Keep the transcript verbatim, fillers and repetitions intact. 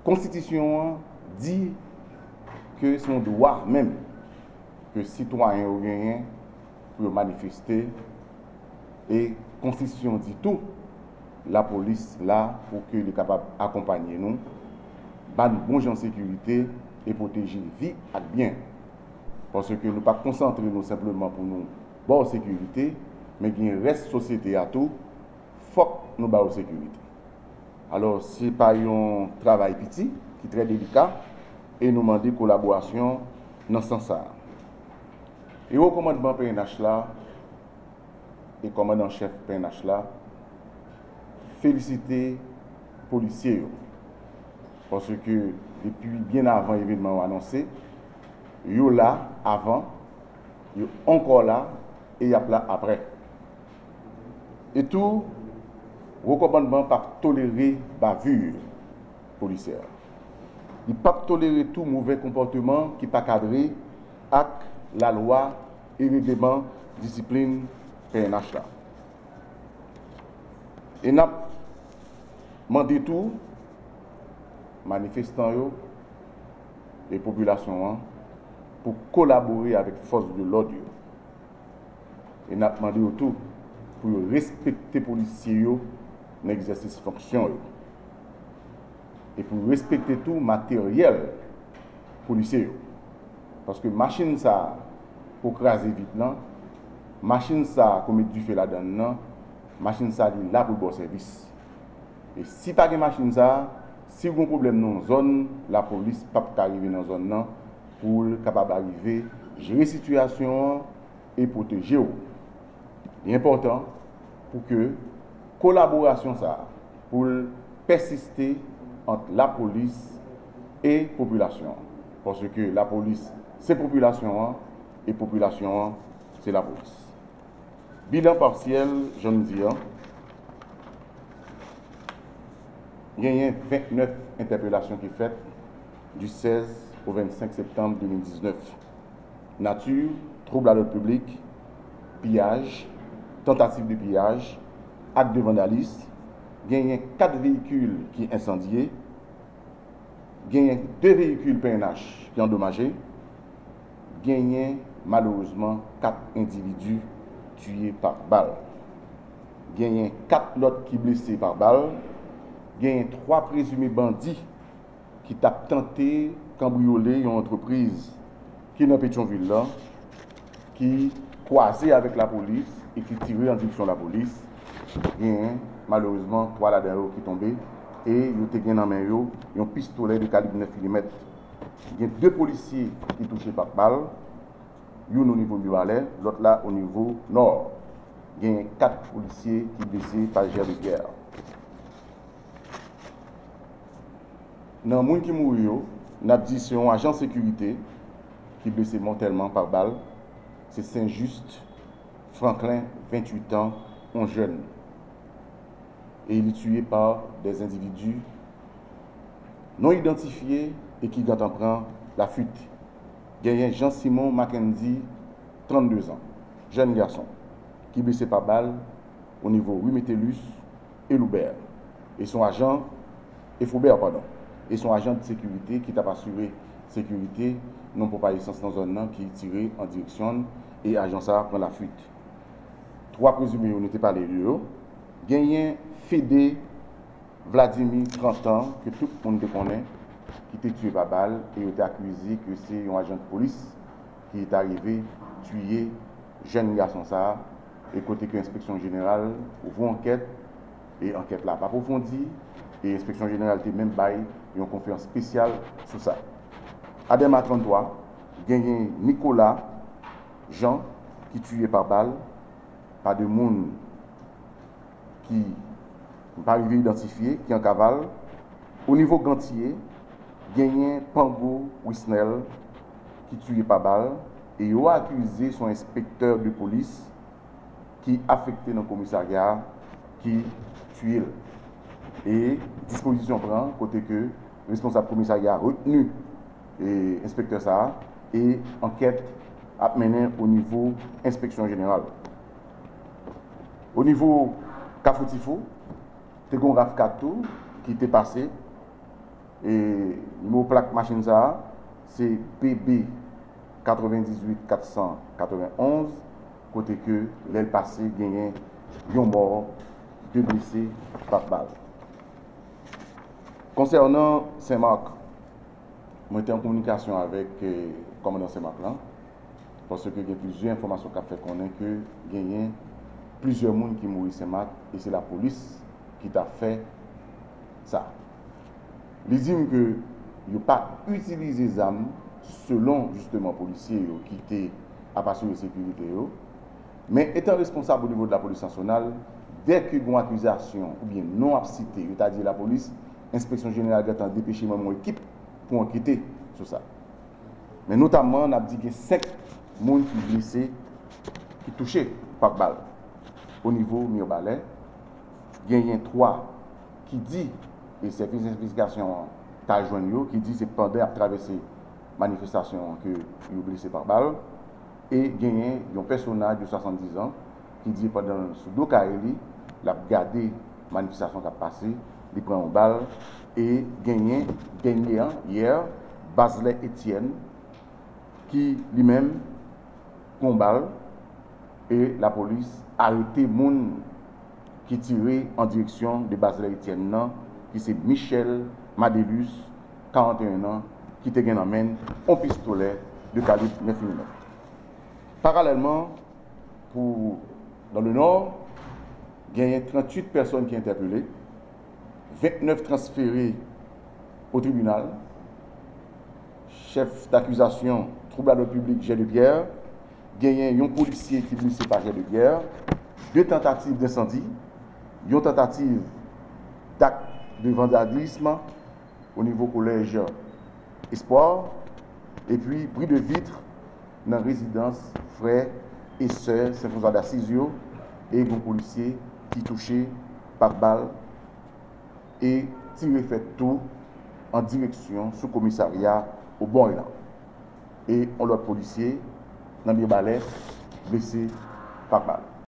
Konstitisyon an di ke se yon dwa menm ke sitwayen yo genyen pou yo manifeste, e Konstitisyon di tou, lapolis la pou ke li kapab akonpanye nou, ba n bon jan sekirite e pwoteje vi ak byen. Paske nou pa konsantre nou senpleman pou nou ba w sekirite, men gen rès sosyete a tou, fòk nou ba yo sekirite. Alò, se pa yon travay piti, ki trè delika, e nou mande kolaborasyon nan sans sa a. E wo kòmandman P N H la, e kòmandan chèf P N H la, felisite polisye yo. Paske depi byen avan evènman yo anonse, yo la avan, yo ankò la, e y ap la apre. E tou, wo kòmandman p ap tolere bavure polisyè. Li p ap tolere tou movè konpòteman ki pa kadre ak lalwa e regleman disiplin P N H la. E n ap mande tou manifestan yo e popilasyon an pou kolabore avèk fòs de lòd yo. E n ap mande yo tou pou yo respekte polisye yo nan egzèsis fonksyon yo. E pou yo respekte tou materyèl polisye yo. Paske machin sa a pou kraze vit lan, machin sa a pou met dife ladan l nan, machin sa a li la pou l ba w sèvis. E si pa gen machin sa a, si w gen yon pwoblèm nan yon zòn, lapolis p ap ka rive nan zòn nan pou l kapab arive jere sitiyasyon an e pwoteje w. Li enpòtan pou ke kolaborasyon sa a, pou l pèsiste ant lapolis e popilasyon an. Paske lapolis se popilasyon an, e popilasyon an se lapolis. Bilan pasyèl, jan m di an, genyen vennèf entèpelasyon ki fèt di sèz o vennsenk septanm de mil diznèf. Nati, twoub a lòd piblik, piyaj, tantativ de piyaj, ak de vandalis, genyen kat veyikil ki ensandye, genyen de veyikil P N H ki andomaje, genyen malerezman kat endividi tiye pa bal. Genyen kat lòt ki blese pa bal, genyen twa prezime bandi ki t ap tante kanbriyole yon antrepriz ki nan Petyonvil la, ki kwaze avèk lapolis e ki tire an direksyon lapolis. Genyen, malerezman, twa ladan yo ki tonbe e yo te gen nan men yo yon pistolè de kalib nèf milimèt. Gen de polisye ki touche pa bal, youn o nivo Mibalè, lòt la o nivo Nò. Genyen kat polisye ki blese pa jè de gè. Nan moun ki mouri yo, n ap di se yon ajan sekirite ki blese mòtèlman pa bal, se Saint Juste Franklin, venntuit an, yon jèn. E li tiye pa des endividi non idantifye e ki gentan pran lafuit. Genyen Jean Simon Mackendy, trannde zan, jèn gason, ki blese pa bal o nivo ri Metellus e Loubert. E se yon ajan, e Faubert, padon. E se yon ajan de sekirite ki t ap asire sekirite nan ponp a esans nan zòn nan ki tire an direksyon l e ajan sa a pran lafuit. Twa prezime yo, nou te pale de yo. Genyen Fede Vladimir, trant an, ke tout moun te konnen, ki te tiye pa bal, e yo te akize ke se yon ajan de polis ki ta rive tiye jèn gason sa a, e kote ke enspeksyon jeneral ouvri ankèt, e ankèt la pa apwofondi, e enspeksyon jeneral te menm bay yon konferans espesyal sou sa. Adèma, tranntwa, genyen Nicolas Jean ki tiye pa bal pa de moun ki pa rive idantifye, ki an kaval. O nivo Gantye, genyen Pango Wisnel ki tiye pa bal, e yo akize se yon enspektè de polis ki afekte nan komisarya a ki tiye l. E dispozisyon pran kote ke responsab komisarya a retni e enspektè sa a, e ankèt ap mennen o nivo enspeksyon jeneral. O nivo Kafou Tifou, te gen yon raf kat tou ki te pase, E nimewo plak machin sa a, se B B katrevendizuit katsan katrevenonz, kote ke lè l pase genyen yon mò, de blese pa bal. Konsènan Senmak, mwen te an kominikasyon avèk, eh, kòmandan Senmak lan, paske gen plizyè enfòmasyon k ap fè konnen ke genyen plizyè moun ki mouri Senmak, e se lapolis ki ta fè sa. Li di m ke yo pa itilize zam, selon jisteman polisye yo ki te ap asire sekirite yo. Men etan responsab o nivo de lapolis nasyonal, dèke gen akizasyon oubyen non ap site, yo ta di lapolis, Enspeksyon Jeneral gentan depeche manm yon ekip pou ankete sou sa. Men notamman, n ap di gen senk moun ki blese, ki touche pa bal o nivo Mibalè. Genyen twa ki di, e sèvis envestigasyon an ta jwenn yo, ki di se pandan y ap travèse manifestasyon an ke yo blese pa bal. E genyen yon pèsonaj de swasanndizan ki di pandan l sou do kay li, l ap gade manifestasyon k ap pase, li pran yon bal. E genyen dènye an, yè, Bazlè Etienne, ki li menm pran yon bal, e lapolis arete moun ki tire an direksyon de Bazlè Etienne nan, ki se Michel Madelus, karanteyen an, ki te gen nan men l yon pistolè de kalib nèf milimèt. Paralèlman, pou, dans le Nord, genyen tranntuit pèsòn ki entèpele, ventnèf transfere o tribinal. Chèf dakizasyon, trouble à l'ordre public, jet de pierre. Genyen yon polisye ki blese pa jet de pierre. De tantativ densandi, yon tantativ d'akt de vandalisme o nivo kolèj Espoir, epi bri de vitre nan rezidans frè e sè Sen François d'Assise yo, e gen yon polisye ki touche pa bal e tire fè tou an direksyon sou komisarya Obòy lan. E yon lòt polisye nan Mibalè blese pa bal.